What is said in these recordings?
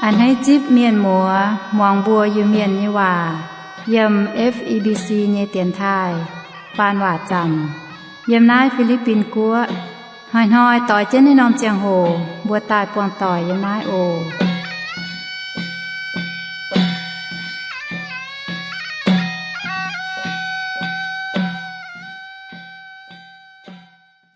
A'hneiv zipv mienh muoz muangx mbuo Iu-Mienh nyei waac yiem F E B C nyei dienx taaih faan waac zanc yiem naaiv Fi^li^bin Guoqv. Hnoi-hnoi doix jienv naaiv norm ziangh hoc mbuo daaih buangh doic yiem naaiv oc.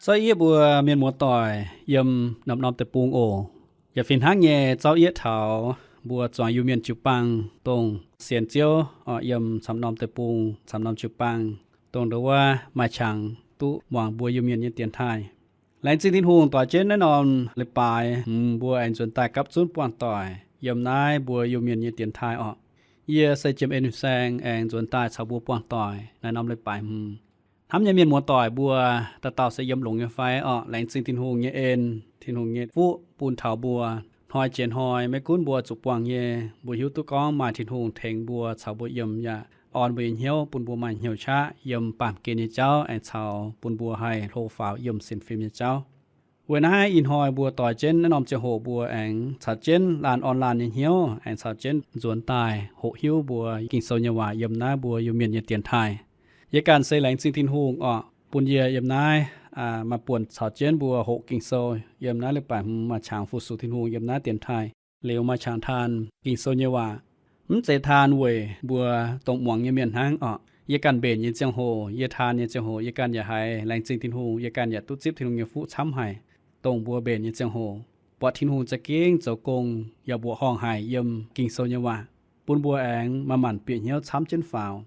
Zauv yieqv mbuo mienh muoz-doic yiem norm-norm deic-bung oc. Yaac fih hnangv nyei, zauv yieqv taux mbuo zuangx Iu-Mienh jiu-baang dongh sienx Ziouv oc, yiem camv-norm deic-bung, camv-norm jiu-baang, dongh ndongc wuov maaih qangx duqv muangx mbuo Iu-Mienh nyei dienx taaih. Laengz zingh Tin-Hungh doix jienv naaiv norm leiz-baaix hmz mbuo aengx nzuonx daaih gapv zunv buangh doic yiem naaiv mbuo Iu-Mienh nyei dienx taaih oc. Yie se Jiem En Saeng aengx nzuonx daaih caux mbuo buangh doic naaiv norm leiz-baaix hmz. Hnamv nyei mienh muoz-doic mbuo dauh dauh se yiem longx nyei fai orqc? Laengz zingh Tin-Hungh nyei en, Tin-Hungh nyei fuqv bun taux mbuo. Hnoi jiex hnoi maiv gunv mbuo zuqc buangh nyei, mbuo hiuv duqv gorngv maaih Tin-Hungh tengx mbuo caux mbuo yiem yaac orn mbuo nyei hnyouv bun mbuo maaih hnyouv qaqv yiem baamh gen nyei jauv aengx caux bun mbuo haih hlo faaux yiem sienx fim nyei jauv. Weic naaiv ih hnoi mbuo doix jienv naaiv norm ziangh hoc mbuo aengx caux jienv laanh orn laanh nyei hnyouv aengx caux jienv nzuonx daaih hoqc hiuv mbuo Ging-Sou nyei waac yiem naaiv mbuo Iu-Mienh nyei dienx taaih. Yie ganh se laengz zingh Tin-Hungh orqc, bun yie yiem naaiv maaih buonc caux jienv mbuo hoqc Ging-Sou yiem naaiv leiz-baaix hmz maaih qangx fu-sux Tin-Hungh yiem naaiv dienx taaih. Liuz maaih qangx taan Ging-Sou nyei waac, mv zeiz taan weic mbuo dongh muangx nyei mienh hnangv orqc. Yie ganh mbenc nyei ziangh hoc, yie taan nyei ziangh hoc, yie ganh yaac haiz laengz zingh Tin-Hungh, yie ganh yaac duqv zipv Tin-Hungh nyei fuqv camv haic. Dongh mbuo mbenc nyei ziangh hoc, buatc Tin-Hungh za'gengh zoux gong yaac mbuoqc horngh haic yiem Ging-Sou nyei waac, bun mbuo aengx manc-manc bieqc hnyouv camv jienv faaux.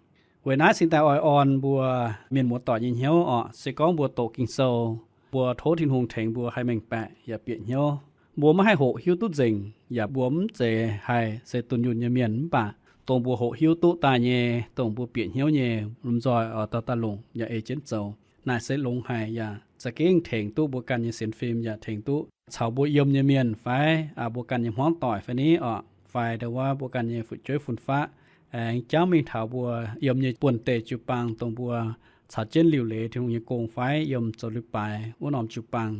Weic naaiv cingx daaih oix orn mbuo mienh muoz-doic nyei hnyouv orqc, se gorngv mbuo doqc Ging-Sou, mbuo tov Tin-Hungh tengx mbuo haih mengh baeqc yaac bieqc hnyouv. Mbuo maiv haih hoqc hiuv duqv nzengc, yaac mbuo mv zeiz haih se dunh yunh nyei mienh, mv baac dongh mbuo hoqc hiuv duqv daaih nyei, dongh mbuo bieqc hnyouv nyei, lomh nzoih oix dauh dauh longc yaac ei jienv zoux. Naaiv se longx haic yaac za'gengh tengx duqv mbuo ganh nyei sienx fim, yaac tengx duqv caux mbuo yiem nyei mienh fai mbuo ganh nyei hmuangv doic fai ni orqc, fai ndau wuov mbuo ganh nyei fu'jueiv fun-faqv, aengx jangv mingh taux mbuo yiem nyei buonv-deic jiu-baang, dongh mbuo caux jienv liuc leiz Tin-Hungh nyei gong fai yiem zoux leiz-baaix wuov norm jiu-baang,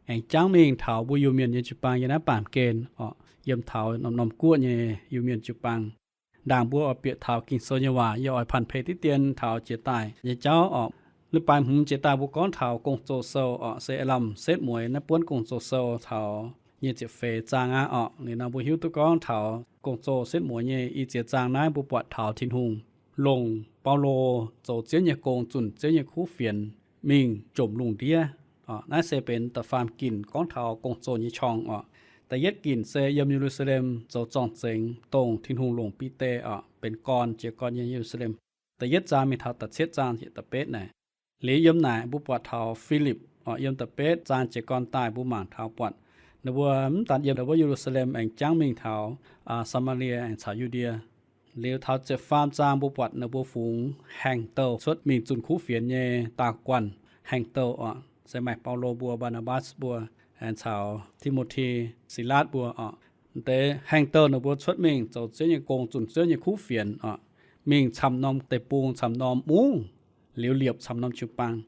aengx jangv mingh taux mbuo Iu-Mienh nyei jiu-baang yiem naaiv baamh gen orqc, yiem taux norm-norm guoqv nyei Iu-Mienh jiu-baang. Ndaangc mbuo oix bieqc taux Ging-Sou nyei waac, yie oix panh peix diqv dien taux jiex daaih nyei jauv orqc. Leiz-baaix hmz jiex daaih mbuo gorngv taux Gong-Zoh Sou orqc, se lamh setv mueiz naaiv buonv Gong-Zoh Sou taux nyic ziepc feix zaang aqv orqc. Liuz nor mbuo hiuv duqv gorngv taux Gong-Zoh setv mueiz nyei i ziex zaang naaiv mbuo buatc taux Tin-Hungh longc Baulo zoux Ziouv nyei gong, zunh Ziouv nyei kuv fienx, mingh jomc lungh ndiev. Naaiv se benx da'faam ginc gorngv taux Gong-Zoh nyei qorngx orqc. Da'yietv ginc se yiem Ye^lu^saa^lem zoux zorng-zengx, dongh Tin-Hungh longc Bide orqc benx gorn, jiez gorn yiem Ye^lu^saa^lem. Da'yietv zaang mingh taux da'cietv zaang yietc da'betv naaic. Liuz yiem naaic mbuo buatc taux Filipc orqc, yiem da'betv zaang jiez gorn daaih mbuo mangc taux buatc ninh mbuo mv daan yiem ndau wuov Ye^lu^saa^lem aengx jangv mingh taux Saa^maa^lie aengx caux Yu^ndie. Liuz taux ziepc faam zaang mbuo buatc ninh mbuo fungx haengh douh cuotv mingh zunh kuv fienx nyei daauh guanh haengh douh orqc, se maaih Baulo mbuo, Mbaa^naa^mbatc mbuo, aengx caux Ti^mo^te, Silaatv mbuo orqc. Deix haengh douh ninh mbuo cuotv mingh zoux Ziouv nyei gong, zunh Ziouv nyei kuv fienx orqc, mingh camv-norm deic-bung, camv-norm mungv, liuz liepc camv-norm jiu-baang.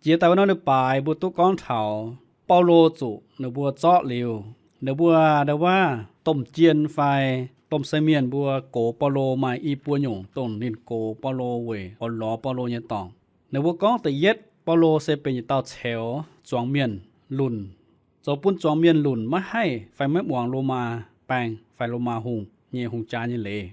Jiex daaih wuov norm leiz-baaix mbuo duqv gorngv taux Baulo zuqc ninh mbuo zorqv liuz, ninh mbuo ndau wuov domh jien fai domh sai mienh mbuo gox Baulo maaih i buo nyungc dongh ninh gox Baulo weic oix lorz Baulo nyei dorngc. Ninh mbuo gorngv da'yietv, Baulo se benx yietc dauh ceux zuangx mienh lunc, zoux bun zuangx mienh lunc maiv haih fai maiv muangx Lomaa baeng fai Lomaa hungh nyei hungh jaa nyei leiz.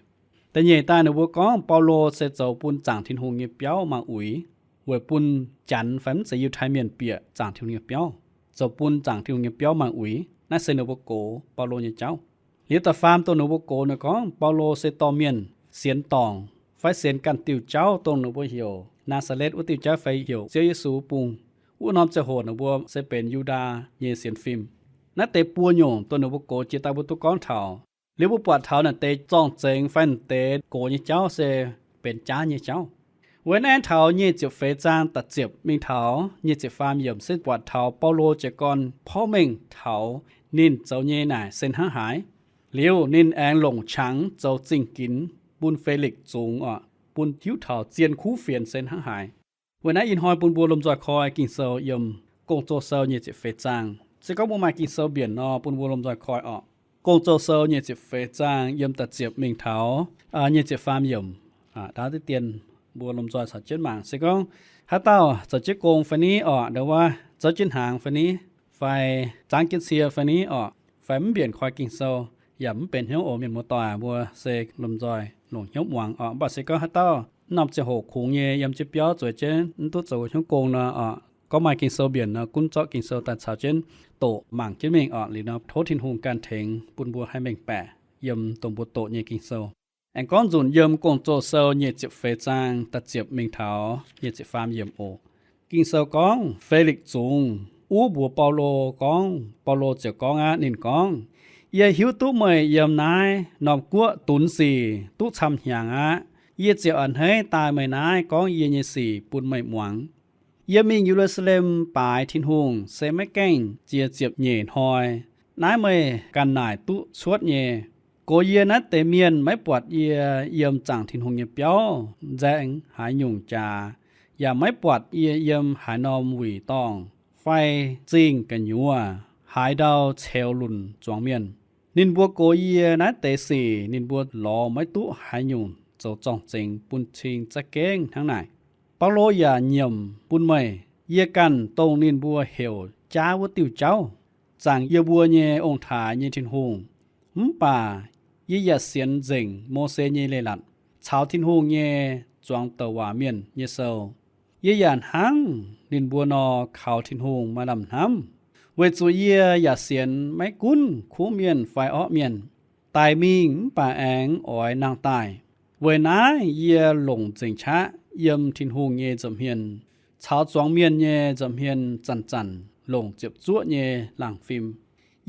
Da'nyeic daaih ninh mbuo gorngv Baulo se zoux bun zaangc Tin-Hungh nyei biauv mangc uix, weic bun Janx fai mv zeiz Yiutai Mienh bieqc zaangc Tin-Hungh nyei biauv, zoux bun zaangc Tin-Hungh nyei biauv mangc uix. Naaiv se ninh mbuo gox Baulo nyei jauv. Liuz da'faam dongh ninh mbuo gox ninh gorngv Baulo se dorh mienh sienx dorngc fai sienx ganh diuh jauv dongh ninh mbuo heuc Naa^saa^letv wuov diuh jauv fai heuc Ziouv Yesu wuov bung. Wuov norm ziangh hoc ninh mbuo se benx Yu^ndaa nyei sienx fim. Naaiv deix buo nyungc dongh ninh mbuo gox jiex daaih mbuo duqv gorngv taux. Liuz mbuo buatc taux naaiv deix zorng-zengx fai naaiv deix gox nyei jauv se benx jaav nyei jauv. Weic naaiv taux nyic ziepc feix zaang da'ziepc mingh taux nyic ziepc faam yiemc se buatc taux Baulo jiez gorn porv mengh taux ninh zoux nyei naaic se hnangv haaix. Liuz ninh aengx longc qangx zoux zingh ginx bun Felix zungx orqc, bun hiuv taux zien kuv fienx se hnangv haaix. Weic naaiv ih hnoi bun mbuo lomh nzoih koi Ging-Sou yiem Gong-Zoh Sou nyic ziepc feix zaang. Se gorngv mbuo maaih Ging-Sou mbienc nor, bun mbuo lomh nzoih koi orqc. Gong-Zoh Sou nyic ziepc feix zaang yiem da'ziepc mingh taux nyic ziepc faam yiemc. Ndaauv deix dien mbuo lomh nzoih caux jienv mangc. Se gorngv haaix dauh zoux jienv gong fai ni orqc, ndau wuov zoux jienv hnaangx fai ni, fai zaangv jienv cie fai ni orqc, fai mv mbienc koi Ging-Sou, yaac mv benx hnyouv oc. Mienh muoz-doic, mbuo se lomh nzoih longc hnyouv muangx orqc. Mv baac se gorngv haaix dauh norm ziangh hoc kungx nyei yiem jienv biauv zueiz jienv mv duqv zoux hnyouv gong nor orqc, gorngv maaih Ging-Sou mbienc nor, gunv zorqv Ging-Sou daaih caux jienv doqc mangc jienv mingh orqc. Liuz nor tov Tin-Hungh ganh tengx bun mbuo haih mengh baeqc yiem dongh mbuo doqc nyei Ging-Sou. Aengx gorngv nzunc yiem Gong-Zoh Sou nyic ziepc feix zaang da'ziepc mingh taux nyic ziepc faam yiemc oc. Ging-Sou gorngv, Felix zungx wuov mbuox Baulo gorngv, Baulo ziouc gorngv aqv. Ninh gorngv, Yie hiuv duqv meih yiem naaiv norm guoqv dunx sic duqv camv hnyangx aqv. Yie ziouc a'hneiv daaih meih naaiv gorngv yie nyei sic bun meih muangx. Yie mingh Ye^lu^saa^lem baaix Tin-Hungh se maiv gaengh jiex ziepc nyeic hnoi. Naaiv meih ganh naaic duqv cuotv nyei. Gox yie naaiv deix mienh maiv buatc yie yiem zaangc Tin-Hungh nyei biauv nzaeng haaix nyungc jaax, yaac maiv buatc yie yiem haaix norm wuic dorngh fai zingh gu'nyuoz haaix ndau ceux lunc zuangx mienh. Ninh mbuo gox yie naaiv deix sic ninh mbuo lorz maiv duqv haaix nyungc zoux zorng-zengx bun cing za'gengh hnangv naaic. Baulo yaac nyiemc bun meih, yie ganh dongh ninh mbuo heuc jaav wuov diuh jauv, zaangc yie mbuo nyei ong-taaix nyei Tin-Hungh. Mv baac yie yaac sienx nzengc Mose nyei leiz-latc caux Tin-Hungh nyei zuangx douc waac mienh nyei sou. Yie yaac hnangv ninh mbuo nor kaux Tin-Hungh maaih lamh hnamv, weic zuqc yie yaac sienx maiv gunv kuv mienh fai orqv mienh, daic mingh mv baac aengx oix nangh daaih. Weic naaiv yie longc nzengc qaqv yiem Tin-Hungh nyei nza'hmien caux zuangx mienh nyei nza'hmien zanc-zanc longc ziepc zuoqv nyei laangh fim.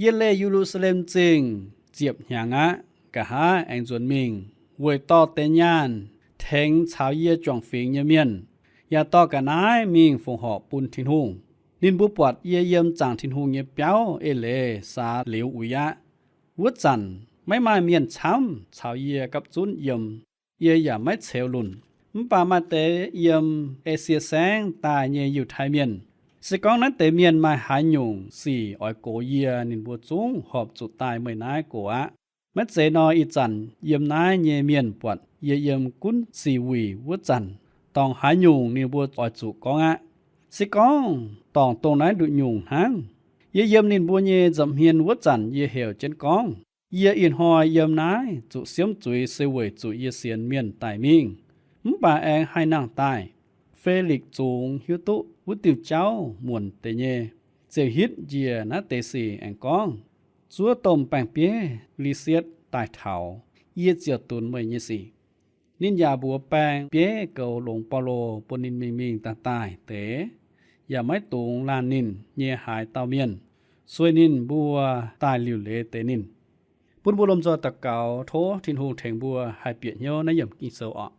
Yie leih Ye^lu^saa^lem Zingh ziepc hnyangx aqv. Nqa'haav aengx nzuonx mingh weic dorh deix nyaanh tengx caux yie juangc fingx nyei mienh, yaac dorh ga'naaiv mingh fongc horc bun Tin-Hungh. Ninh mbuo buatc yie yiem zaangc Tin-Hungh nyei biauv eix leiz saax liuz uix aqv. Wuov zanc maiv maaih mienh camv caux yie gapv zunv yiem. Yie yaac maiv ceux lunc. Mv baac maaih deix yiem Esie Saengv daaih nyei Yiutai Mienh. Se gorngv naaiv deix mienh maaih haaix nyungc sic oix gox yie, ninh mbuo zungv horpc zuqc daaih meih naaiv gox aqv. Maiv zeiz nor, ih zanc yiem naaiv nyei mienh buatc yie yiem gunv sic wuic wuov zanc, dorngc haaix nyungc ninh mbuo oix zuqc gorngv aqv. Se gorngv dorngc dongh naaiv nduqc nyungc hnangv, yie yiem ninh mbuo nyei nza'hmien wuov zanc yie heuc jienv gorngv, Yie ih hnoi yiem naaiv zuqc siemv zuiz se weic zuqc yie sienx mienh daic mingh, mv baac aengx haih nangh daaih. Felix zungx hiuv duqv wuov diuh jauv muonc deix nyei, ziouc hitv njiec naaiv deix sic aengx gorngv, Zuov domh baeng-bieiv Lisietv daaih taux, yie ziouc dunx meih nyei sic. Ninh yaac mbuox baeng-bieiv goux longx Baulo bun ninh mingh mingh daaih daaih deix, yaac maiv dungx laanh ninh nyei haaix dauh mienh, sueih ninh mbuo daaih liuc leiz deix ninh. Bun mbuo lomh nzoih daux gaux tov Tin-Hungh tengx mbuo haih bieqc hnyouv naaiv yiemc Ging-Sou orqc.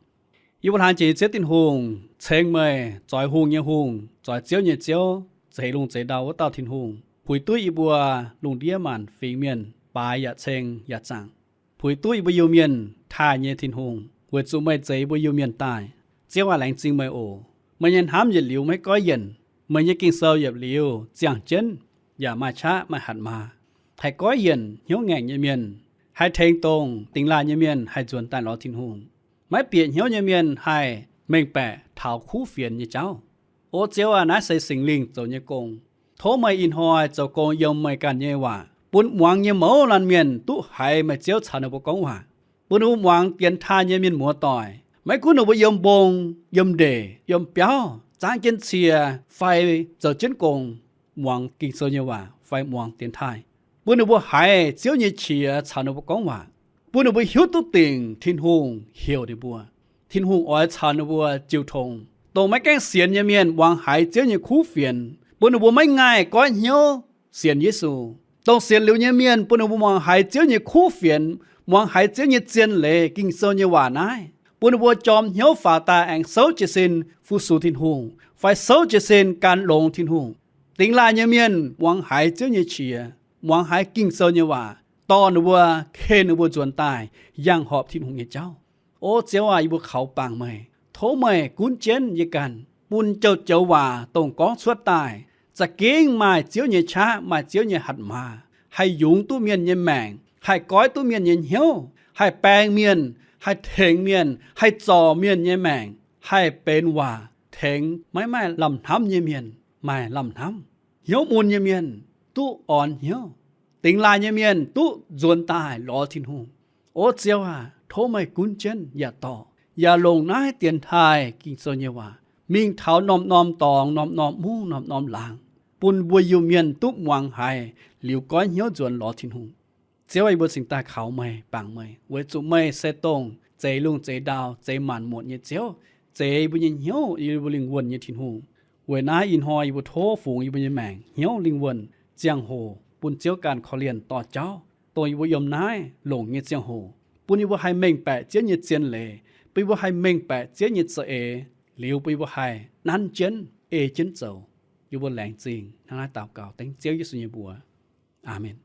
Yie mbuo hlaang jiex nyei Ziouv Tin-Hungh, ceng meih zoix hungh nyei Hungh, zoix ziouv nyei Ziouv, zeix lungh zeix ndau wuov dauh Tin-Hungh, puix duqv yie mbuo lungh ndiev maanc fingx mienh baaix yaac ceng yaac zaangc, puix duqv yie mbuo Iu-Mienh taaih nyei Tin-Hungh, weic zuqc meih zeix yie mbuo Iu-Mienh daaih. Ziouv aac, laengz zingh meih oc. Meih nyei hnamv yietc liuz maiv goiv yienc. Meih nyei Ging-Sou yietc liuz ziangh jienv, yaac maaih qaqv maaih hatc maaz, haih goiv yienc hnyouv ngaengc nyei mienh, haih tengx dongh dingx laaih nyei mienh haih nzuonx daaih lorz Tin-Hungh. Maiv bieqc hnyouv nyei mienh haih mengh baeqc taux kuv fienx nyei jauv. O Ziouv aac, naaiv se Singx Lingh zoux nyei gong. Tov meih ih hnoi zoux gong yiem meih ganh nyei waac, bun muangx nyei mouz laanh mienh duqv haiz meih Ziouv caux ninh mbuo gorngv waac. Bun ninh mbuo muangx dienx taaih nyei mienh muoz-doic, maiv gunv ninh mbuo yiem mbong, yiem ndeic, yiem biauv, zaangv jienv cie, fai zoux jienv gong, muangx Ging-Sou nyei waac fai muangx dienx taaih, bun ninh mbuo haiz Ziouv nyei qiex caux ninh mbuo gorngv waac, bun ninh mbuo hiuv duqv dingc Tin-Hungh heuc ninh mbuo, Tin-Hungh oix caux ninh mbuo jiu tong. Dongh maiv gaengh sienx nyei mienh muangx haiz Ziouv nyei kuv fienx, bun ninh mbuo maiv ngaih goiv hnyouv sienx Yesu. Dongh sienx liuz nyei mienh, bun ninh mbuo muangx haiz Ziouv nyei kuv fienx, muangx haiz Ziouv nyei zien leiz, Ging-Sou nyei waac naaiv, bun ninh mbuo jorm hnyouv faaux daaih aengx souv jiez sin fu-sux Tin-Hungh fai souv jiez sin gan longx Tin-Hungh. Dingx laaih nyei mienh muangx haiz Ziouv nyei qiex, muangx haiz Ging-Sou nyei waac, dorh ninh mbuo, ken ninh mbuo nzuonx daaih yangh horpc Tin-Hungh nyei jauv. O Ziouv aac, yie mbuo kaux bangc meih, tov meih gunv jienv yie ganh, bun joux-joux waac dongh gorngv cuotv daaih za'gengh maaih Ziouv nyei qaqv, maaih Ziouv nyei hatc maaz, haih yungz duqv mienh nyei maengc, haih goiv duqv mienh nyei hnyouv, haih baeng mienh, haih tengx mienh, haih zorc mienh nyei maengc, haih benx waac tengx maiv maaih lamh hnamv nyei mienh maaih lamh hnamv, hnyouv mun nyei mienh duqv orn hnyouv, dingx laaih nyei mienh duqv nzuonx daaih lorz Tin-Hungh. O Ziouv aac, tov meih gunv jienv yaac dorh, yaac longc naaiv dienx taaih Ging-Sou nyei waac mingh taux norm-norm dorngx, norm-norm mungv, norm-norm laangz, bun mbuo Iu-Mienh duqv muangx haiz liuz goiv hnyouv nzuonx lorz Tin-Hungh. Ziouv, yie mbuo cingx daaih kaux meih, bangc meih, weic zuqc meih se dongh zeix lungh zeix ndau, zeix maanc muotc nyei Ziouv, zeix mbuo nyei hnyouv, yie mbuo lingh wuonh nyei Tin-Hungh. Weic naaiv ih hnoi yie mbuo tov fungx yie mbuo nyei maengc, hnyouv, lingh wuonh, ziangh hoc bun Ziouv ganh korv-lienh dorh jauv, dongh yie mbuo yiem naaiv longc nyei ziangh hoc, bun yie mbuo haih mengh baeqc Ziouv nyei zien leiz, bun yie mbuo haih mengh baeqc Ziouv nyei za'eix, liuz bun yie mbuo haih nanv jienv, ei jienv zoux. Yie mbuo laengz zingh hnangv naaiv daux gaux dengv Ziouv Yesu nyei mbuox. Aamen.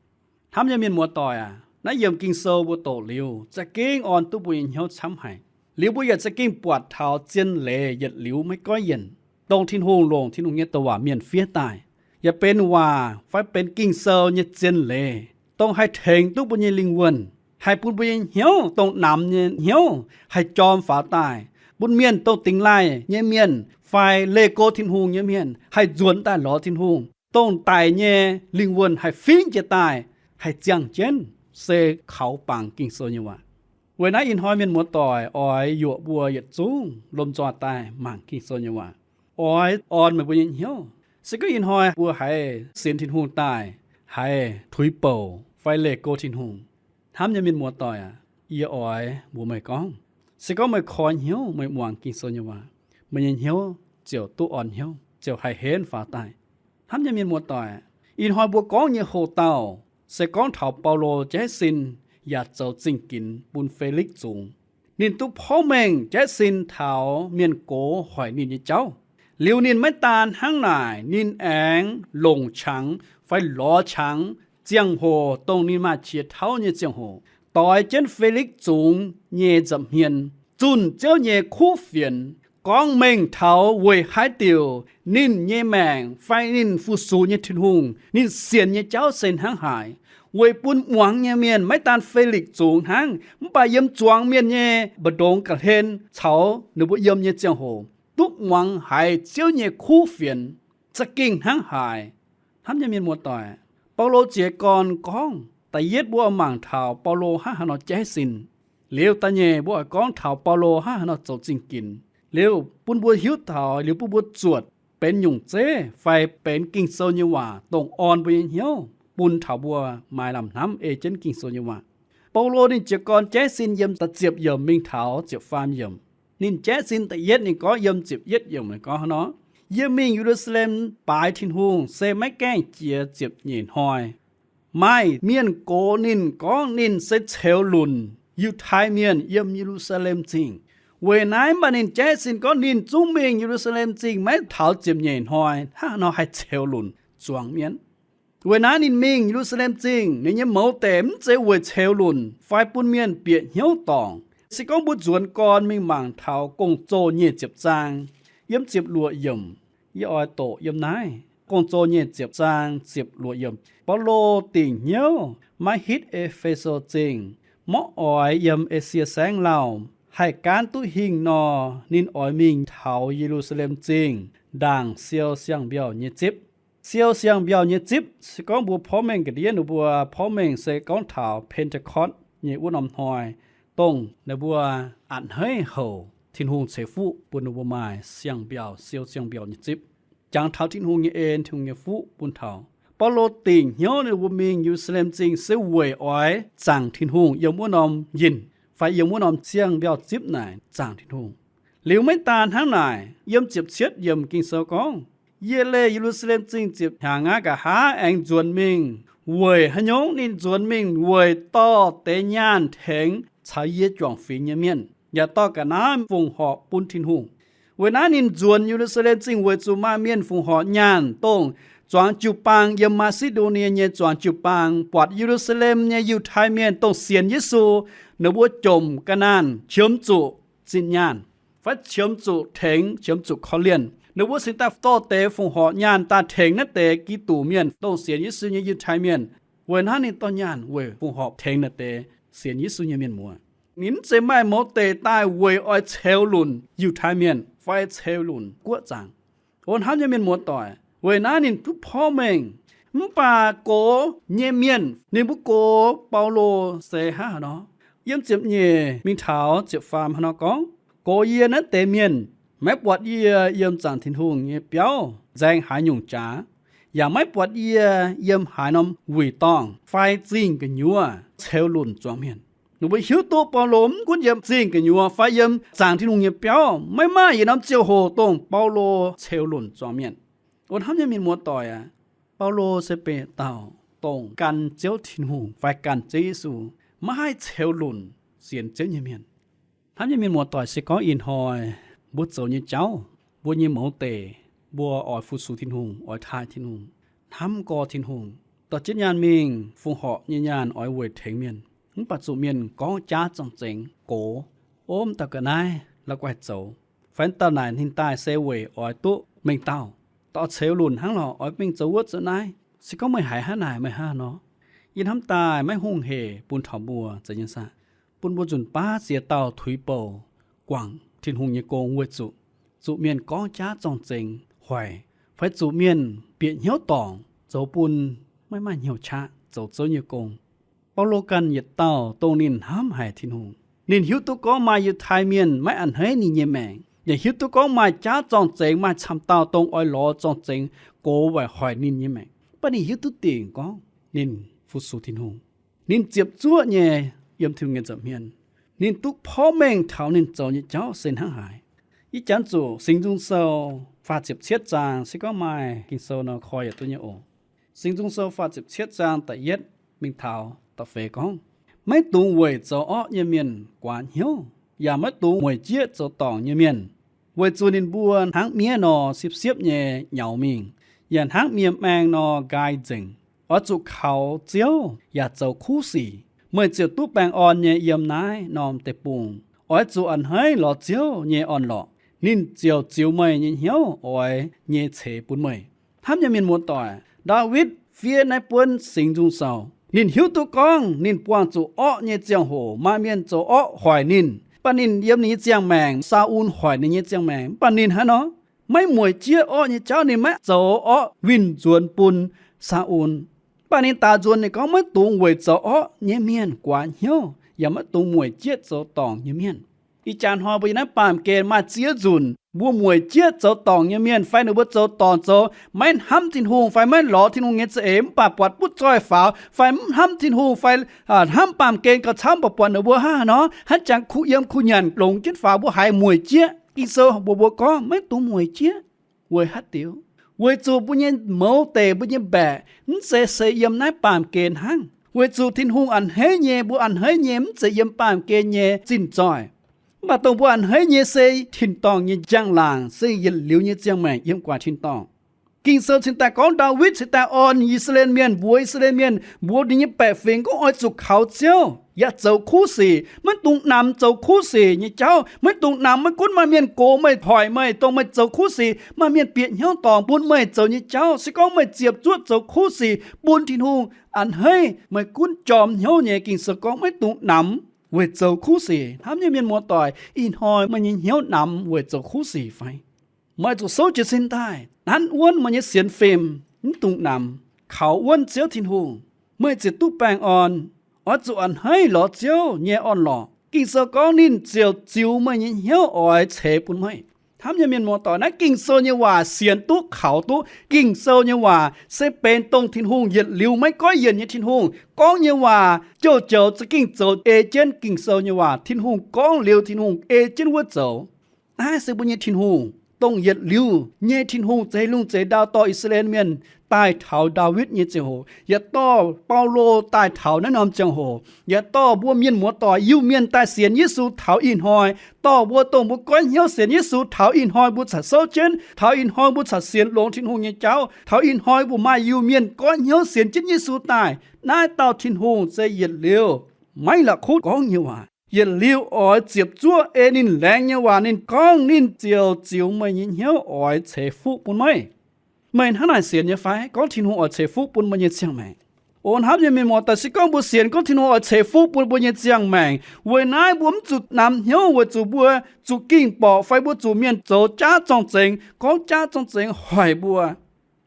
Hnamv nyei mienh muoz-doic aac, naaiv yiemc Ging-Sou mbuo doqc liuz za'gengh orn duqv mbuo nyei hnyouv camv haic. Liuz mbuo yaac za'gengh buatc taux zien leiz yietc liuz maiv goiv yienc, dongh Tin-Hungh longc Tin-Hungh nyei douc waac mienh fiev daaih, yaac benx waac fai benx Ging-Sou nyei zien leiz, dongh haih tengx duqv mbuo nyei lingh wuonh, haih bun mbuo nyei hnyouv, dongh namx nyei hnyouv, haih jorm faaux daaih, bun mienh dongh dingx laaih nyei mienh fai leih go Tin-Hungh nyei mienh haih nzuonx daaih lorz Tin-Hungh, dongh daic nyei lingh wuonh haih fingx jiez daaih, haih ziangh jienv, se kaux bangc Ging-Sou nyei waac. Weic naaiv ih hnoi mienh muoz-doic oix yuoqc mbuo yietc zungv lomh nzoih daaih mangc Ging-Sou nyei waac, oix orn meih mbuo nyei hnyouv. Se gorngv ih hnoi mbuo haiz sienx Tin-Hungh daaih, haiz tuix bouc fai leih go Tin-Hungh, hnamv nyei mienh muoz-doic aac, yie oix mbuox meih gorngv, se gorngv meih koi hnyouv, meih muangx Ging-Sou nyei waac, meih nyei hnyouv ziouc duqv orn hnyouv, ziouc haih henv faaux daaih. Hnamv nyei mienh muoz-doic, ih hnoi mbuo gorngv nyei hoc-dauh se gorngv taux Baulo jaiv sin yaac zoux zingh ginx bun Felix zungx. Ninh duqv porv mengh jaiv sin taux mienh gox hoic ninh nyei jauv. Liuz ninh maiv daan hnangv naaic, ninh aengx longc qangx fai lorz qangx ziangh hoc dongh ninh maaih qiex tauv nyei ziangh hoc, doix jienv Felix zungx nyei nza'hmien, zunh Ziouv nyei kuv fienx, gorngv mengh taux weic haaix diuc ninh nyei maengc fai ninh fu-sux nyei Tin-Hungh, ninh sienx nyei jauv se hnangv haaix, weic bun muangx nyei mienh maiv daan Felix zungx hnangv, mv baac yiem zuangx mienh nyei mbu'ndongx ga'hlen caux ninh mbuo yiem nyei ziangh hoc duqv muangx haiz Ziouv nyei kuv fienx za'gengh hnangv haaix. Hnamv nyei mienh muoz-doic, Baulo jiez gorn gorngv, da'yietv mbuo oix mangc taux Baulo hnangv haaix nor jaiv sin. Liuz da'nyeic mbuo oix gorngv taux Baulo hnangv haaix nor zoux zingh ginx. Liuz bun mbuo hiuv taux, liuz bun mbuo zuotc benx nyungc zeiv fai benx Ging-Sou nyei waac dongh orn mbuo nyei hnyouv, bun taux mbuo maaih lamh hnamv ei jienv Ging-Sou nyei waac. Baulo ninh jiez gorn jaiv sin yiem da'ziepc yiemc mingh taux ziepc faam yiemc. Ninh jaiv sin da'yietv ninh gorngv, yiem ziepc yietv yiemc ninh gorngv hnangv nor, Yie mingh Ye^lu^saa^lem baaix Tin-Hungh se maiv gaengh jiex ziepc nyeic hnoi. Maaih mienh gox ninh gorngv ninh se ceux lunc Yiutai Mienh yiem Ye^lu^saa^lem Zingh. Weic naaiv mv baac ninh jaiv sin gorngv ninh zungv mingh Ye^lu^saa^lem Zingh maiv taux ziepc nyeic hnoi hnangv haaix nor haih ceux lunc zuangx mienv. Weic naaiv ninh mingh Ye^lu^saa^lem Zingh, ninh nyei mouz deix mv zeiz weic ceux lunc fai bun mienh bieqc hnyouv dorngc. Se gorngv mbuo nzuonx gorn mingh mangc taux Gong-Zoh nyic ziepc zaang, yiem ziepc luoqc yiemc, yie oix doqc yiem naaiv Gong-Zoh nyic ziepc zaang ziepc luoqc yiemc. Baulo dingc hnyouv maiv hitv E^fe^so Zingh, maiv oix yiem Esie Saengv Lauh, haih gaanv duqv hingh nor, ninh oix mingh taux Ye^lu^saa^lem Zingh ndaangc siou siang-mbiauh nyei zipv. Siou siang-mbiauh nyei zipv se gorngv mbuo porv mengh ga'ndiev ninh mbuo porv mengh se gorngv taux Pentecost nyei wuov norm hnoi, dongh ninh mbuo a'hneiv houc Tin-Hungh ceix fuqv bun ninh mbuo maaih siang-mbiauh, siou siang-mbiauh nyei zipv, jangx taux Tin-Hungh nyei en, Tin-Hungh nyei fuqv bun taux. Baulo dingc hnyouv ninh mbuo mingh Ye^lu^saa^lem Zingh se weic oix zaangc Tin-Hungh yiem wuov norm yinh, fai yiem wuov norm siang-mbiauh zipv naaic zaangc Tin-Hungh. Liuz maiv daan hnangv naaic, yiem ziepc cietv yiemc Ging-Sou gorngv, Yie leih Ye^lu^saa^lem Zingh ziepc hnyangx aqv, nqa'haav aengx nzuonx mingh. Weic haaix nyungc ninh nzuonx mingh? Weic dorh deix nyaanh tengx caux yie juangc fingx nyei mienh, yaac dorh ga'naaiv fongc horc bun Tin-Hungh. Weic naaiv ninh nzuonx Ye^lu^saa^lem Zingh weic zuqc maaih mienh fongc horc nyaanh, dongh zuangx jiu-baang yiem Maa^si^ndo^nie nyei zuangx jiu-baang, buatc Ye^lu^saa^lem nyei Yiutai Mienh dongh sienx Yesu, ninh mbuo jomc ga'naanh qiemx zuqc zinh nyaanh, fai qiemx zuqc tengx, qiemx zuqc korv-lienh. Ninh mbuo cingx daaih dorh deix fongc horc nyaanh daaih tengx naaiv deix Giduc Mienh, dongh sienx Yesu nyei Yiutai Mienh. Weic naaiv ninh dorh nyaanh weic fongc horc tengx naaiv deix sienx Yesu nyei mienh muoz. Ninh mv zeiz maaih mouz deic daaih weic oix ceux lunc Yiutai Mienh fai ceux lunc guoqv zaangc. O hnamv nyei mienh muoz doic, weic naaiv ninh duqv porv mengh. Mv baac gox nyei mienh, ninh mbuo gox Baulo se hnangv haaix nor? Yiem ziepc nyeic mingh taux ziepc faam hnangv haaix nor gorngv, Gox yie naaiv deix mienh maiv buatc yie yiem zaangc Tin-Hungh nyei biauv nzaeng haaix nyungc jaax, yaac maiv buatc yie yiem haaix norm wuic dorngh fai zingh gu'nyuoz ceux lunc zuangx mienh. Ninh mbuo hiuv duqv Baulo mv gunv yiem zingh gu'nyuoz fai yiem zaangc Tin-Hungh nyei biauv, maiv maaih yietc norm ziangh hoc dongh Baulo ceux lunc zuangx mienh. O hnamv nyei mienh muoz doic aac, Baulo se benx dauh dongh gan Ziouv Tin-Hungh fai gan Ziouv Yesu, maiv haih ceux lunc sienx Ziouv nyei mienh. Hnamv nyei mienh muoz doic, se gorngv ih hnoi mbuo zoux nyei jauv, mbuo nyei mouz deic, mbuo oix fu-sux Tin-Hungh, oix taaih Tin-Hungh, hnamv gorx Tin-Hungh, dorh jienv nyaanh mingh fongc horc nyei nyaanh oix weic tengx mienh, mv baac zuqc mienh gorngv jaav zorng-zengx gox, Ov, dauh ga'naaiv la'guaih zoux, fai dauh naaic ninh daaih se weic oix duqv mengh dauh, dorh ceux lunc hnangv lorqc, oix mingh zoux wuov zoux naaiv. Se gorngv meih haiz hnangv naaic, meih hnangv haaix nor? Yie hnamv daaih maiv hungh hec bun taux mbuo, zeiz nyei saah? Bun mbuo nzunc baav ziex dauh tuix bouh guangc Tin-Hungh nyei gong weic zuqc, zuqc mienh gorngv jaav zorng-zengx hoic, fai zuqc mienh bieqc hnyouv dorngc zoux bun maiv maaih hnyouv qaqv zoux Ziouv nyei gong. Baulo ganh yietc dauh dongh ninh hnamv haic Tin-Hungh. Ninh hiuv duqv gorngv maaih Yiutai Mienh maiv a'hneiv ninh nyei maengc, yaac hiuv duqv gorngv maaih jaav zorng-zengx, maaih camv dauh dongh oix lorz zorng-zengx gox waaic hoic ninh nyei maengc. Mv baac ninh hiuv duqv dingc gorngv ninh fu-sux Tin-Hungh. Ninh ziepc zuoqv nyei yiem Tin-Hungh nyei nza'hmien. Ninh duqv porv mengh taux ninh zoux nyei jauv se hnangv haaix. Ih jangx zuqc Singx Nzung Sou faah ziepc cietv zaang, se gorngv maaih Ging-Sou nor koi yietc duqv nyei oc. Singx Nzung Sou faah ziepc cietv zaang da'yietv mingh taux da'feix gorngv, Maiv dungx weic zoux orqv nyei mienh guaax hnyouv, yaac maiv dungx mueic jieqv zoux dorngc nyei mienh, weic zuqc ninh mbuo hnangv miev nor, sipv-siepv nyei nyaux mingh, yaac hnangv miev-maeng nor nqaai nzengc. Oix zuqc kaux Ziouv yaac zoux kuv sic, meih ziouc duqv baengh orn nyei yiem naaiv norm deic-bung. Oix zuqc a'hneiv lorz Ziouv nyei orn-lorqc, ninh ziouc ziux meih nyei hnyouv oix nyei ceix bun meih. Hnamv nyei mienh muoz-doic, Ndaawitv fiev naaiv buonv Singx Nzung Sou, ninh hiuv duqv gorngv ninh buangh zuqc orqv nyei ziangh hoc maaih mienh zoux orqv hoic ninh, mv baac ninh yiem ninh nyei ziangh maengc, Saa^un hoic ninh nyei ziangh maengc, mv baac ninh hnangv nor, maiv mueic jieqv orqv nyei jauv, ninh maiv zoux orqv winh nzuonx bun Saa^un. Mv baac ninh daaux nzuonx ninh gorngv, Maiv dungx weic zoux orqv nyei mienh guaax hnyouv, yaac maiv dungx mueic jieqv zoux dorngc nyei mienh. Ih jaax hnoi mbuo yiem naaiv baamh gen maaih ziex nzunc mbuo mueic jieqv zoux dorngc nyei mienh, fai ninh mbuo zoux dorngc zoux maiv hnamv Tin-Hungh fai maiv lorz Tin-Hungh nyei za'eix, mv baac buatc butv zoih faaux, fai mv hnamv Tin-Hungh, fai hnamv baamh gen gauh camv, mv baac buatc ninh mbuo hnangv haaix nor, hnangv jangx kuh yiem kuh nyanc longx jienv faaux, mbuo haiz mueic jieqv. Ging-Sou mbuox mbuo gorngv, Maiv dungx mueic jieqv. Weic haaix diuc? Weic zuqc mbuo nyei mouz deic, mbuo nyei mbaeqc mv zeiz se yiem naaiv baamh gen hnangv. Weic zuqc Tin-Hungh a'hneiv nyei, mbuo a'hneiv nyei mv zeiz yiem baamh gen nyei zinh zoih. Mv baac dongh mbuo a'hneiv nyei se tin-dorngh nyei njang-laangc, se yietc liuz nyei ziangh maengc yiem guaax tin-dorngh. Ging-Sou cingx daaih gorngv Ndaawitv cingx daaih orn I^saa^laa^en Mienh, mbuox I^saa^laa^en Mienh, mbuox ninh nyei baeqc fingx gorngv, Oix zuqc kaux Ziouv yaac zoux kuv sic. Maiv dungx namx zoux kuv sic nyei jauv. Maiv dungx namx, maiv gunv maaih mienh gox meih, hoic meih, dongh meih zoux kuv sic, maaih mienh bieqc hnyouv dorngc bun meih zoux nyei jauv. Se gorngv meih ziepc zuoqv zoux kuv sic bun Tin-Hungh a'hneiv, meih gunv jorm hnyouv nyei. Ging-Sou gorngv maiv dungx namx weic zoux kuv sic. Hnamv nyei mienh muoz-doic, ih hnoi meih nyei hnyouv namx weic zoux kuv sic fai? Meih zuqc souv jiez sin daaih, nanv wuonv meih nyei sienx fim, mv dungx namx, kaux wuonv Ziouv Tin-Hungh. Meih ziouc duqv baengh orn. Oix zuqc a'hneiv lorz Ziouv nyei orn-lorqc. Ging-Sou gorngv ninh ziouc ziux meih nyei hnyouv oix ceix bun meih. Hnamv nyei mienh muoz-doic, naaiv Ging-Sou nyei waac sienx duqv, kaux duqv. Ging-Sou nyei waac se benx dongh Tin-Hungh yietc liuz maiv goiv yienc nyei Tin-Hungh gorngv nyei waac. Jouh joux za'gengh zoux ei jienv Ging-Sou nyei waac. Tin-Hungh gorngv liuz, Tin-Hungh ei jienv wuov zoux. Naaiv se mbuo nyei Tin-Hungh, dongh yietc liuz nyei Tin-Hungh, zeix lungh zeix ndau dorh I^saa^laa^en Mienh daaih taux Ndaawitv nyei ziangh hoc, yaac dorh Baulo daaih taux naaiv norm ziangh hoc, yaac dorh mbuo mienh muoz-doic Iu-Mienh daaih sienx Yesu taux ih hnoi, dorh mbuo dongh mbuo goiv hnyouv sienx Yesu taux ih hnoi mbuo caux souv jienv, taux ih hnoi mbuo caux sienx longx Tin-Hungh nyei jauv, taux ih hnoi mbuo maaih Iu-Mienh goiv hnyouv sienx jienv Yesu daaih. Naaiv dauh Tin-Hungh se yietc liuz maiv la'kuqv gorngv nyei waac. Yietc liuz oix ziepc zuoqv ei ninh laengz nyei waac. Ninh gorngv ninh ziouc ziux meih nyei hnyouv oix ceix fuqv bun meih. Meih hnangv naaic sienx nyei fai? Gorngv Tin-Hungh oix ceix fuqv bun meih nyei ziangh maengc. O hnamv nyei mienh muoz-doic, se gorngv mbuo sienx gorngv Tin-Hungh oix ceix fuqv bun mbuo nyei ziangh maengc, weic naaiv mbuo mv zuqc namx hnyouv weic zuqc mbuo zuqc ging borqc fai mbuo zuqc mienh zoux jaav zorng-zengx, gorngv jaav zorng-zengx hoic mbuo.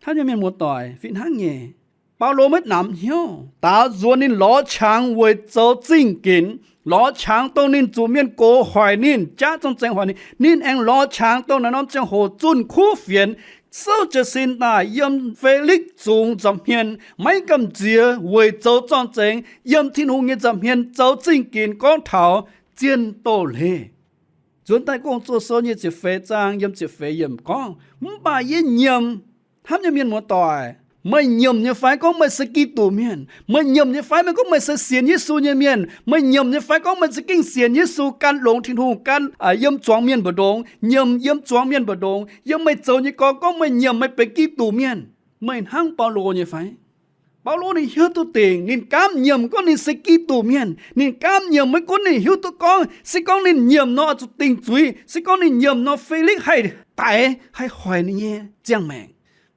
Hnamv nyei mienh muoz-doic, fih hnangv nyei, Baulo maiv namx hnyouv, daaux nzuonx ninh lorz qangx weic zoux zingh ginx, lorz qangx dongh ninh zuqc mienh gox hoic ninh, jaav zorng-zengx hoic ninh. Ninh aengx lorz qangx dongh naaiv norm ziangh hoc zunh kuv fienx, souv jiez sin daaih yiem Felix zungx nza'hmien, maiv gamh nziex weic zoux zorng-zengx, yiem Tin-Hungh nyei nza'hmien zoux zingh ginx gorngv taux zien doz-leiz. Nzuonx daaih Gong-Zoh sou nyei ziepc feix zaang yiem ziepc feix yiemc gorngv, Mv baac yie nyiemc, hnamv nyei mienh muoz-doic, meih nyiemc nyei fai gorngv meih se Giduc Mienh? Meih nyiemc nyei fai meih gorngv meih se sienx Yesu nyei mienh? Meih nyiemc nyei fai gorngv meih za'gengh sienx Yesu, gan longx Tin-Hungh, gan yiem zuangx mienh mbu'ndongx, nyiemc yiem zuangx mienh mbu'ndongx, yiem meih zoux nyei gorngv, gorngv meih nyiemc meih benx Giduc Mienh? Meih hnangv Baulo nyei fai? Baulo ninh hiuv duqv dingc, ninh gaamv nyiemc gorngv ninh se Giduc Mienh. Ninh gaamv nyiemc maiv gunv ninh hiuv duqv gorngv se gorngv ninh nyiemc nor oix zuqc dingc zuiz, se gorngv ninh nyiemc nor Felix haih daix, haih hoic ninh nyei ziangh maengc.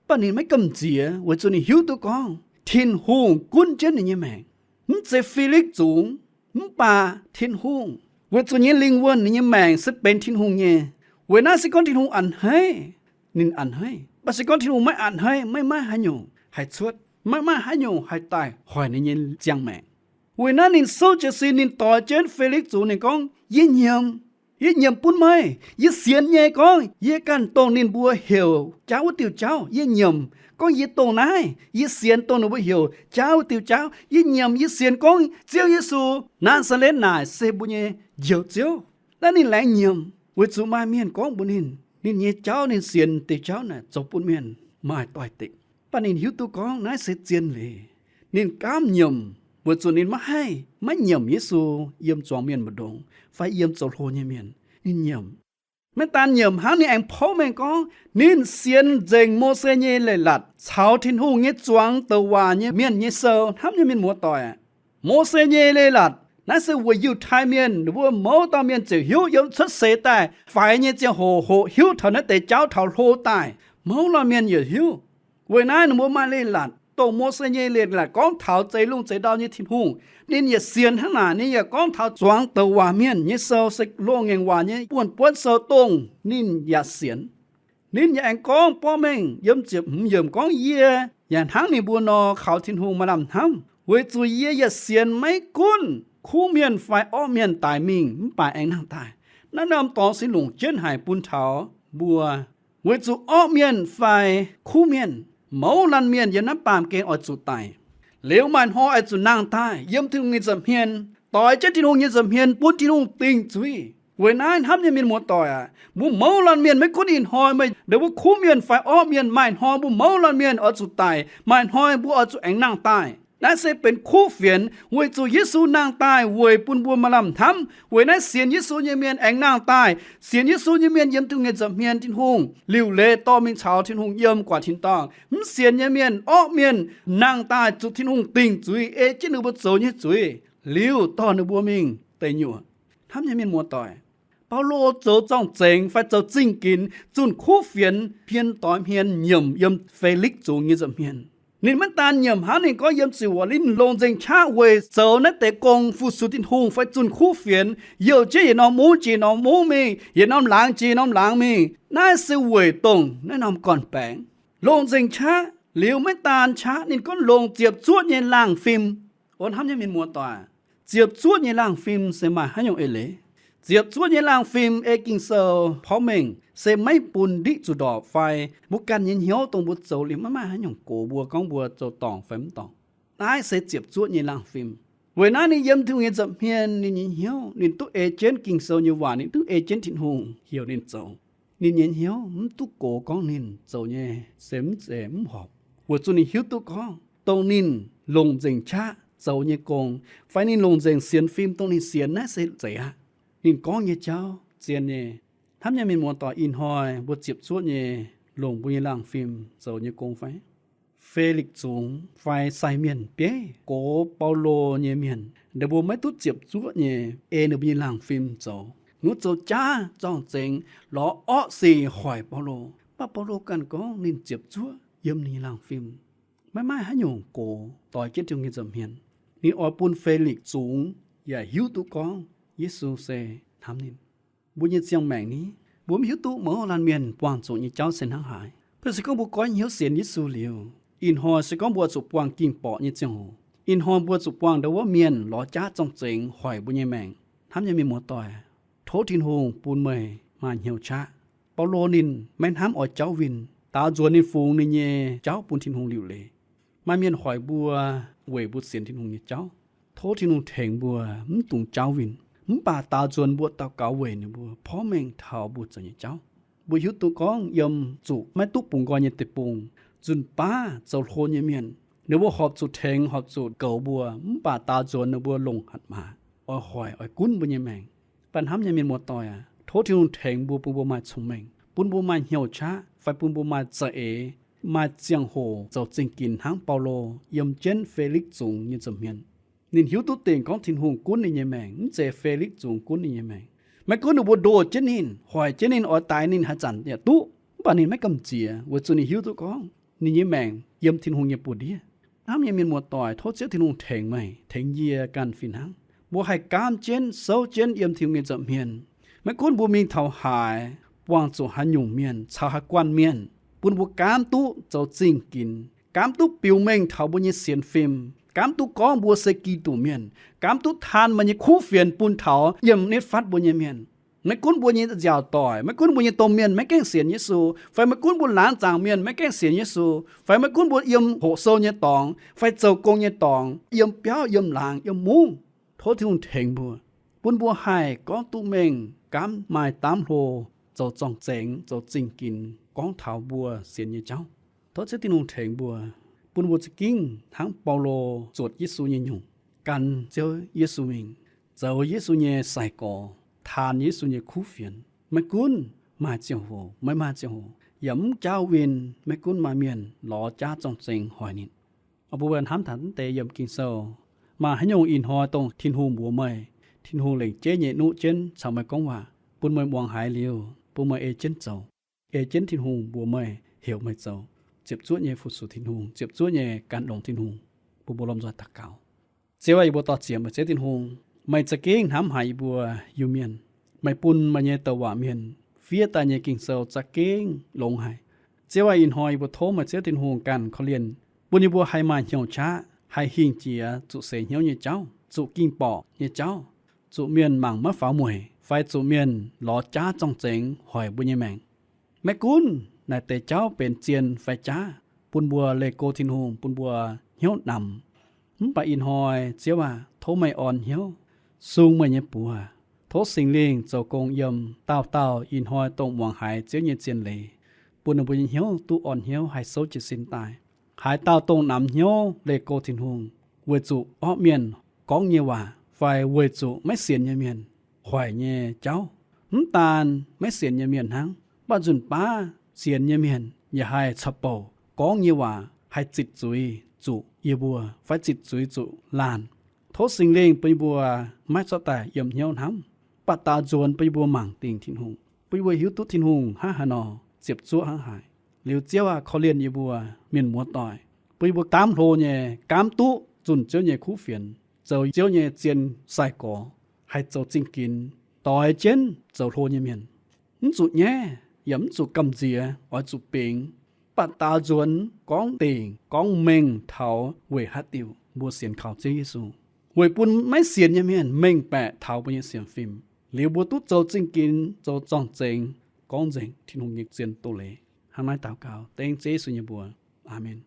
Mv baac ninh maiv gamh nziex weic zuqc ninh hiuv duqv gorngv Tin-Hungh gunv jienv ninh nyei maengc. Mv zeiz Felix zungx, mv baac Tin-Hungh, weic zuqc ninh nyei lingh wuonh, ninh nyei maengc se benx Tin-Hungh nyei. Weic naaiv se gorngv Tin-Hungh a'hneiv, ninh a'hneiv. Mv baac se gorngv Tin-Hungh maiv a'hneiv, maiv maaih haaix nyungc haih cuotv, maiv maaih haaix nyungc haih daaih hoic ninh nyei ziangh maengc. Weic naaiv ninh souv jiez sin, ninh doix jienv Felix zungx, ninh gorngv, Yie nyiemc, yie nyiemc bun meih. Yie sienx nyei gorngv yie ganh dongh ninh mbuo heuc jauv wuov diuh jauv. Yie nyiemc gorngv yie dongh naaiv. Yie sienx dongh ninh mbuo heuc jauv wuov diuh jauv. Yie nyiemc, yie sienx gorngv Ziouv Yesu Naa^saa^letv naaic se mbuo nyei Njoux Ziouv. Naaiv ninh laengz nyiemc weic zuqc maaih mienh gorngv mbuox ninh, ninh nyei jauv, ninh sienx deix jauv naaic zoux bun mienh maaih doix-dekc. Mv baac ninh hiuv duqv gorngv naaiv se zien leiz. Ninh gaamv nyiemc weic zuqc ninh maiv haih maiv nyiemc Yesu yiem zuangx mienh mbu'ndongx fai yiem zoux hlo nyei mienh. Ninh nyiemc. Maiv daan nyiemc hnangv, ninh aengx porv mengh gorngv ninh sienx nzengc Mose nyei leiz-latc caux Tin-Hungh nyei zuangx douc waac nyei mienh nyei sou. Hnamv nyei mienh muoz-doic, Mose nyei leiz-latc naaiv se weic Yiutai Mienh ninh mbuo mouz dauh mienh ziouc hiuv, yiem cuotv seix daaih faix nyei ziangh hoc hoqc hiuv taux naaiv deix jauv taux hlo daaih. Mouz laanh mienh yietc hiuv. Weic naaiv ninh mbuo maaih leiz-latc, dongh Mose nyei leiz-latc gorngv taux zeix lungh zeix ndau nyei Tin-Hungh. Ninh yaac sienx hnangv naaic, ninh yaac gorngv taux zuangx douc waac mienh nyei sou se loz-ngaengc waac nyei buonv-buonv sou dongh ninh yaac sienx. Ninh yaac aengx gorngv borqv mengh yiem ziepc hmz yiemc gorngv, Yie yaac hnangv ninh mbuo nor kaux Tin-Hungh maaih lamh hnamv, weic zuqc yie yaac sienx maiv gunv kuv mienh fai orqv mienh daic mingh mv baac aengx nangh daaih. Naaiv norm dorngx se longc jienv haic bun taux mbuo, weic zuqc orqv mienh fai kuv mienh, mouz laanh mienh yiem naaiv baamh gen oix zuqc daic. Liuz maaih hnoi oix zuqc nangh daaih yiem Tin-Hungh nyei nza'hmien, doix jienv Tin-Hungh nyei nza'hmien bun Tin-Hungh dingc zuiz. Weic naaiv hnamv nyei mienh muoz-doic aac, mbuo mouz laanh mienh maiv gunv ih hnoi meih ndongc wuov kuv mienh fai orqv mienh, maaih hnoi mbuo mouz laanh mienh oix zuqc daic, maaih hnoi mbuo oix zuqc aengx nangh daaih. Naaiv se benx kuv fienx weic zuqc Yesu nangh daaih weic bun mbuo maaih lamh hnamv. Weic naaiv sienx Yesu nyei mienh aengx nangh daaih. Sienx Yesu nyei mienh yiem Tin-Hungh nyei nza'hmien, Tin-Hungh liuc leiz dorh mingh caux Tin-Hungh yiem guaax tin-dorngh. Mv sienx nyei mienh, orqv mienh, nangh daaih zuqc Tin-Hungh dingc zuiz ei jienv ninh mbuo zoux nyei zuiz, liuz dorh ninh mbuo mingh deic nyuoqc. Hnamv nyei mienh muoz-doic, Baulo zoux zorng-zengx fai zoux zingh ginx zunh kuv fienx hmien doix hmien nyiemc yiem Felix zungx nyei nza'hmien. Ninh maiv daan nyiemc hnangv, ninh gorngv yiem ziux, ninh longc nzengc qaqv weic zoux naaiv deix gong fu-sux Tin-Hungh fai zunh kuv fienx, youh jienv yietc norm mungv jiex norm mungv mingh, yietc norm laangz jiex norm laangz mingh. Naaiv se weic dongh naaiv norm gorn-baengx. Longc nzengc qaqv liuz, maiv daan qaqv, ninh gorngv longc ziepc zuoqv nyei laangh fim. O hnamv nyei mienh muoz-doic, ziepc zuoqv nyei laangh fim se maaih haaix nyungc eix leiz? Ziepc zuoqv nyei laangh fim ei Ging-Sou porv mengh se maiv bun ndiqv zuqc ndorpc fai mbuo ganh nyei hnyouv dongh mbuo zoux liuz maiv maaih haaix nyungc gox mbuo gorngv mbuo zoux dorngc fai mv dorngc. Naaiv se ziepc zuoqv nyei laangh fim. Weic naaiv ninh yiem Tin-Hungh nyei nza'hmien, ninh nyei hnyouv ninh duqv ei jienv Ging-Sou nyei waac, ninh duqv ei jienv Tin-Hungh heuc ninh zoux. Ninh nyei hnyouv mv duqv gox gorngv ninh zoux nyei se mv zeiz mv horpc, weic zuqc ninh hiuv duqv gorngv dongh ninh longc nzengc qaqv zoux nyei gong fai ninh longc nzengc sienx fim dongh ninh sienx naaiv se zeiz aqv. Ninh gorngv nyei jauv zien nyei. Hnamv nyei mienh muoz-doic, ih hnoi mbuo ziepc zuoqv nyei longc mbuo nyei laangh fim zoux nyei gong fai? Felix zungx fai sai mienh bieiv gox Baulo nyei mienh, ninh mbuo maiv duqv ziepc zuoqv nyei ei ninh mbuo nyei laangh fim zoux. Ninh mbuo zoux jaav zorng-zengx, lorz orqv sic hoic Baulo. Mv baac Baulo ganh gorngv ninh ziepc zuoqv yiem ninh nyei laangh fim. maiv maaih haaix nyungc gox doix jienv Tin-Hungh nyei nza'hmien. Ninh oix bun Felix zungx yaac hiuv duqv gorngv Yesu se hnamv ninh. Mbuo nyei ziangh maengc ni, mbuo mv hiuv duqv mouz laanh mienh buangh zuqc nyei jauv se hnangv haaix. Mv baac se gorngv mbuo goiv hnyouv sienx Yesu liuz, ih hnoi se gorngv mbuo zuqc buangh ging-borqc nyei ziangh hoc, ih hnoi mbuo zuqc buangh ndo wuov mienh lorz jaav zorng-zengx hoic mbuo nyei maengc. Hnamv nyei mienh muoz-doic, tov Tin-Hungh bun meih maaih hnyouv qaqv. Baulo ninh maiv hnamv oix jauv winh, daaux nzuonx ninh fungx ninh nyei jauv bun Tin-Hungh liuc leiz. Maaih mienh hoic mbuo weic mbuo sienx Tin-Hungh nyei jauv. Tov Tin-Hungh tengx mbuo mv dungx jauv winh, mv baac daaux nzuonx mbuo daux gaux weic ninh mbuo porv mengh taux mbuo zoux nyei jauv. Mbuo hiuv duqv gorngv yiem zuqc maiv duqv bungx nqoi nyei deic-bung, nzunc baav zoux hlo nyei mienh, ninh mbuo horpc zuqc tengx horpc zuqc goux mbuo, mv baac daaux nzuonx ninh mbuo longc hatc maaz oix hoic oix gunv mbuo nyei maengc. Mv baac hnamv nyei mienh muoz-doic aac, tov Tin-Hungh tengx mbuo, bun mbuo maaih cong-mengh, bun mbuo maaih hnyouv qaqv, fai bun mbuo maaih za'eix, maaih ziangh hoc zoux zingh ginx hnangv Baulo yiem jienv Felix zungx nyei nza'hmien. Ninh hiuv duqv dingc gorngv Tin-Hungh gunv ninh nyei maengc, mv zeiz Felix zungx gunv ninh nyei maengc. Maiv gunv ninh mbuo ndoh jienv ninh, hoic jienv ninh, oix daix ninh haaix zanc yaac duqv, mv baac ninh maiv gamh nziex, weic zuqc ninh hiuv duqv gorngv ninh nyei maengc yiem Tin-Hungh nyei buoz-ndiev. Hnamv nyei mienh muoz-doic, tov Ziouv Tin-Hungh tengx meih, tengx yie ganh fih hnangv. Mbuo haih gaamv jienv, souv jienv yiem Tin-Hungh nyei nza'hmien. Maiv gunv mbuo mingh taux haaix, buangh zuqc haaix nyungc mienh, caux haaix guanh mienh, bun mbuo gaamv duqv zoux zingh ginx, gaamv duqv biux mengh taux mbuo nyei sienx fim, gaamv duqv gorngv mbuo se Giduc mienh, gaamv duqv taan meih nyei kuv fienx bun taux yiem nitv fatv mbuo nyei mienh. Maiv gunv mbuo nyei nziaauc doic, maiv gunv mbuo nyei domh mienh maiv gaengh sienx Yesu, fai maiv gunv mbuo laangz zaangc mienh maiv gaengh sienx Yesu, fai maiv gunv mbuo yiem hoqc sou nyei dorngx, fai zoux gong nyei dorngx, yiem biauv, yiem laangz, yiem mungv, tov Tin-Hungh tengx mbuo, bun mbuo haih gorngv duqv mengh, gaamv maaih daamv hlo zoux zorng-zengx, zoux zingh ginx gorngv taux mbuo sienx nyei jauv. Tov Ziouv Tin-Hungh tengx mbuo, bun mbuo za'gengh hnangv Baulo zuotc Yesu nyei nyungc, gan Ziouv Yesu mingh, zoux Yesu nyei sai-gorx, taan Yesu nyei kuv fienx. Maiv gunv maaih ziangh hoc, maiv maaih ziangh hoc, yaac mv jauv win, maiv gunv maaih mienh lorz jaav zorng-zengx hoic ninh. Mbuo hnamv taux naaiv deix yiem Ging-Sou, maaih haaix nyungc ih hnoi dongh Tin-Hungh mbuox meih, Tin-Hungh lengc jeiv nyei nuqv jienv caux meih gorngv waac, bun meih muangx haiz liuz, bun meih ei jienv zoux, ei jienv Tin-Hungh mbuox meih, heuc meih zoux, ziepc zuoqv nyei fu-sux Tin-Hungh, ziepc zuoqv nyei gan longx Tin-Hungh, bun mbuo lomh nzoih daux gaux. Ziouv aah, yie mbuo dor-ziec meih Ziouv Tin-Hungh, meih za'gengh hnamv haic yie mbuo Iu-Mienh. Meih bun meih nyei douc waac mienh fiev daaih nyei Ging-Sou za'gengh longx haic. Ziouv aah, ih hnoi yie mbuo tov meih Ziouv Tin-Hungh ganh korv-lienh, bun yie mbuo haih maaih hnyouv qaqv, haih hingh jiex zuqc seix hnyouv nyei jauv, zuqc ging-borqc nyei jauv, zuqc mienh mangc maiv faaux mueic, fai zuqc mienh lorz jaav zorng-zengx hoic mbuo nyei maengc. Maiv gunv naaic deix jauv benx zien fai jaav, bun mbuo leih go Tin-Hungh, bun mbuo hnyouv namx. Mv baac ih hnoi Ziouv aah, tov meih orn hnyouv, sung meih nyei buoz. Tov Singx Lingh zoux gong yiem dauh dauh ih hnoi dongh muangx haiz Ziouv nyei zien leiz, bun ninh mbuo nyei hnyouv duqv orn hnyouv haih souv jiez sin daaih. Haaix dauh dongh namx hnyouv leih go Tin-Hungh, weic zuqc orqv mienh gorngv nyei waac fai weic zuqc maiv sienx nyei mienh hoic nyei jauv, mv daan maiv sienx nyei mienh hnangv, mv baac nzunc baav sienx nyei mienh yaac haih caux bouc gorngv nyei waac haih zitc zuiz zuqc yie mbuo fai zitc zuiz zuqc laanh. Tov Singx Lingh bun yie mbuo maiv zorqv daaih yiem hnyouv hnamv, mv baac daaux nzuonx bun yie mbuo mangc dingc Tin-Hungh, bun yie mbuo hiuv duqv Tin-Hungh hnangv haaix nor, ziepc zuoqv hnangv haaix. Liuz Ziouv aah, korv-lienh yie mbuo mienh muoz-doic, bun yie mbuo daamv hlo nyei gaamv duqv zunh Ziouv nyei kuv fienx, zoux Ziouv nyei zien sai-gorx, haih zoux zingh ginx, doix jienv zoux hlo nyei mienh. Mv zuqc nyaiv yaac mv zuqc gamh nziex, oix zuqc bingx, mv baac daaux nzuonx gorngv dingc gorngv mengh taux weic haaix diuc mbuo sienx kaux Ziouv Yesu, weic bun maiv sienx nyei mienh mengh baeqc taux mbuo nyei sienx fim, liuz mbuo duqv zoux zingh ginx, zoux zorng-zengx, gorngv nzengc Tin-Hungh nyei zien doz-leiz. Hnangv naaiv daux gaux dengv Ziouv Yesu nyei mbuox. Aamen.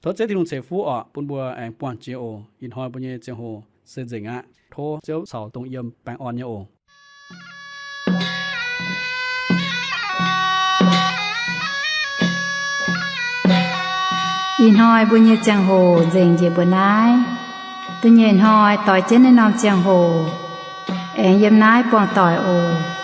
Tov Ziouv Tin-Hungh ceix fuqv orqc, bun mbuo aengx buangh jiex oc. Ih hnoi mbuo nyei ziangh hoc se nzengc aqv. Tov Ziouv caux dongh yiem baengh orn nyei oc. Ih hnoi mbuo nyei ziangh hoc nzengc njiec mbuo naaiv. Da'nyeic hnoi doix jienv naaiv norm ziangh hoc aengx yiem naaiv buangh doic oc.